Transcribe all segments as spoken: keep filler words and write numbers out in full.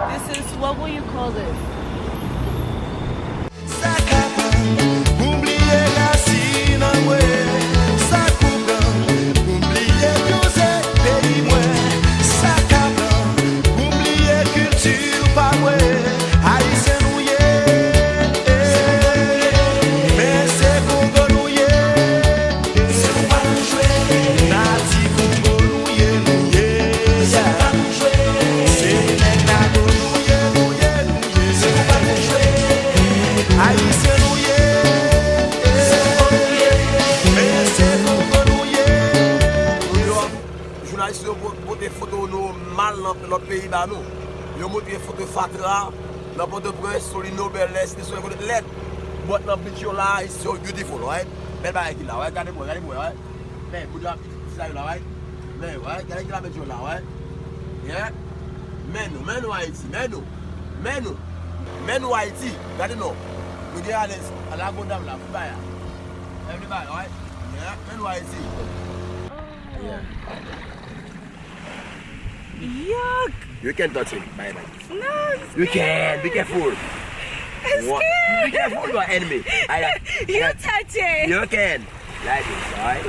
This is, what will you call this? Jounalis yo po- pote foto nou mal nan lòt peyi ba nou. Yo montre foto fatra nan Pòtoprens, Solino, Bèlè, Site Solèy, kote lèd. But nan beach yo la, it's so beautiful, right? Bèl bagay ki la, right? Gade pou wè, gade pou wè, right? Men, moun yo ap itilize yo la, right? Men, right? Gade ki la beach yo la, right? Yeah? Men nou, men nou Ayiti, men nou, men nou, men nou Ayiti. Gade non. Nou gen alèz, lago dam la, pou bay la. Everybody, right? Yeah? Men nou Ayiti. Yeah. Yuck! You can touch it. Bye bye. No, it's You can. Be careful. It's What? Be careful, your enemy. I, You touch it. You can. Like this, alright?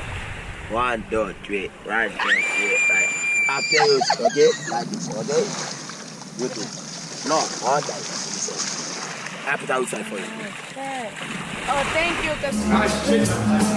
One, two, three. One, two, three, right. After you, okay? Like this, okay? You too. No, one time. This one. I put outside for you. Okay. Oh, thank you, 'cause